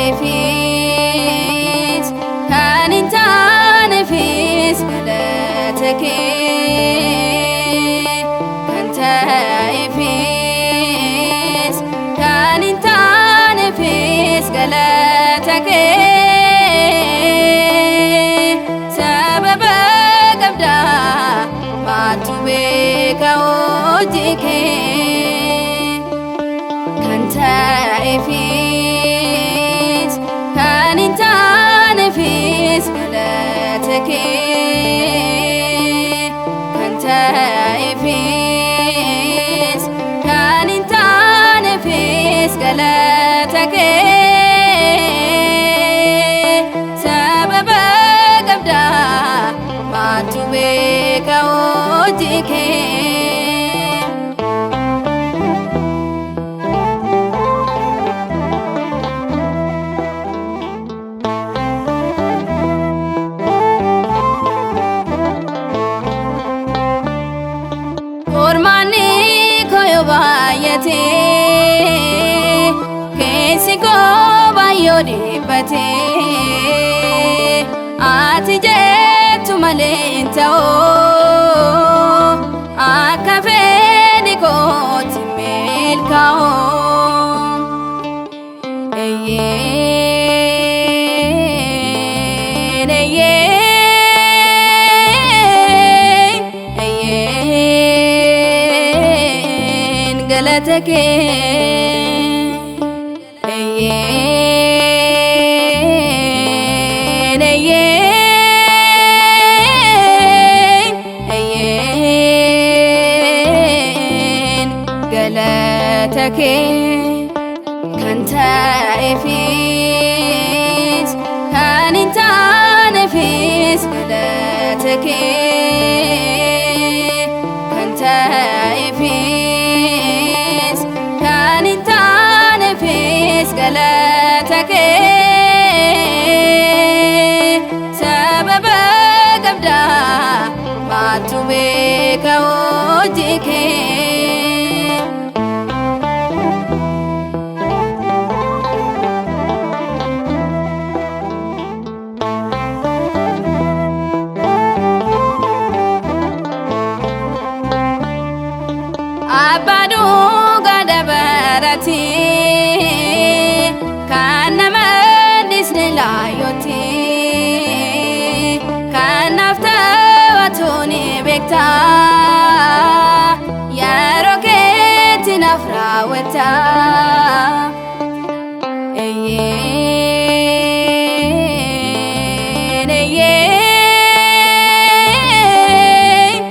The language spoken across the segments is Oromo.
Ta'eefis kan hin taaneefis galata kee. Kan ta'eefis kan hin taaneefis galata kee. Sababa qabdaa, maaltu beeka hojii kee? Kan ta'eefis kan hin taaneefis galata kee. Kan ta'eefis kan hin taaneefis galata kee. Sababa qabdaa, maaltu beeka hojii kee? Qormaanni koo yoo baay'ate, keessi koo baay'oo dhibbate, ati jettu malee hin ta'u, akka fedhi kootti milkaa'u. Eeyyeen, eeyyeen, eeyyeen, galata kee. Eeyyeen, eeyyeen, eeyyeen, galata kee. Kan ta'eefis kan hin taaneefis galata kee. Kan ta'eefis kan hin taaneefis galata kee. Sababa qabdaa, maaltu beeka hojii kee? Abbaa dhugaa dabarati, kan nama dhisne laayooti, kan naaf ta'atu ni beekta, yeroo keetti naaf raawwata. Eeyyeen, eeyyeen,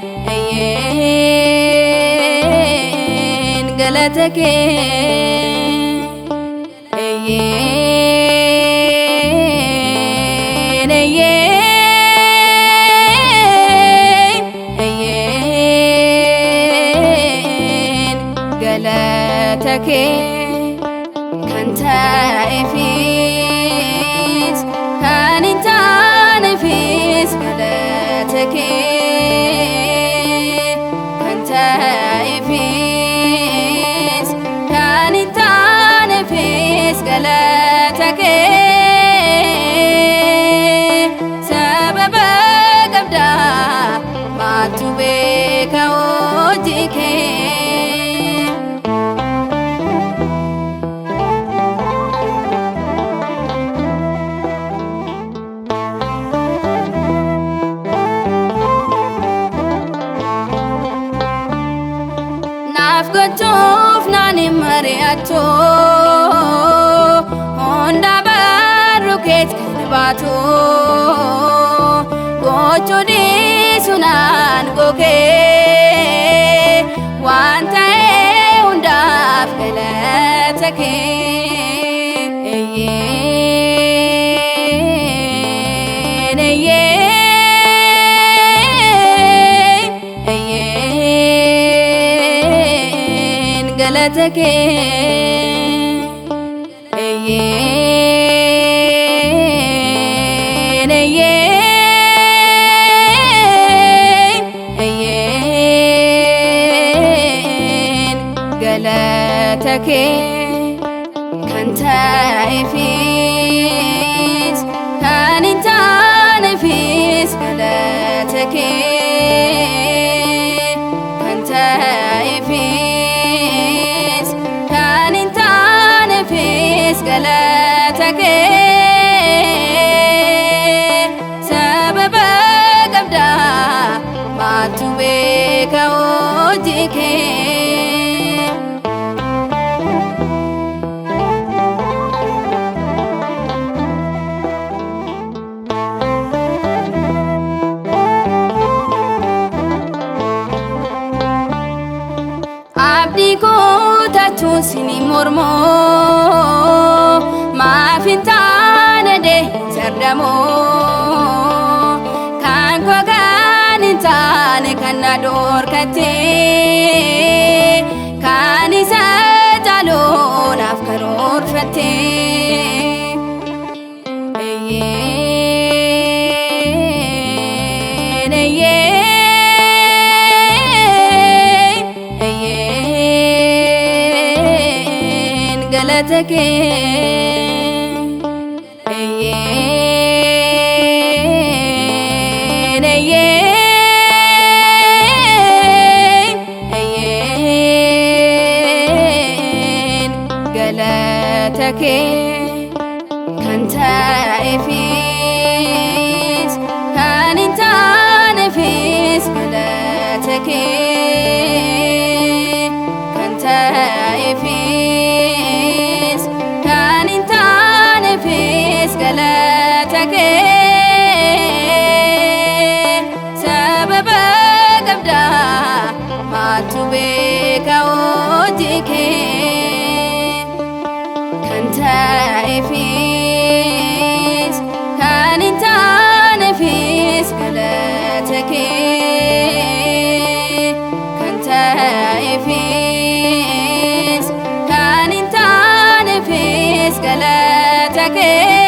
eeyyeen, galata kee. Eeyyeen, eeyyeen, eeyyeen, galata kee. Kan ta'eefis kan hin taaneefis galata kee. Kan ta'eefis kan hin taaneefis galata kee. Sababa qabdaa, maaltu beeka hojii kee? Naaf gochuuf naan hin mari'attu, hunda barru keet kan baatu, gochuu dhiisu naan gokee, waan ta'e hundaaf galata kee. Eeyyeen, eeyyeen, eeyyeen, galata kee. Eeyyeen, eeyyeen, eeyyeen, galata kee. Kan ta'eefis Galata kee sababa qabda maaltu beeka hojii kee. Abdii kutachuun sini mormoo maaf hin taane deessardamoo kan koo kan hin taane kan na dhorkattee kan isa caaluu naaf karoorfattee. Eeyyeen eeyyeen eeyyeen galata kee eeyyeen eeyyeen eeyyeen galata kee kan ta'eefis kan hin taaneefis galata kee kan ta'eefis kan hin taaneefis galata kee sababa qabda maaltu beeka hojii kee kan ta'eefis kan hin taaneefis galata kee kan ta'eefis kan hin taaneefis galata kee.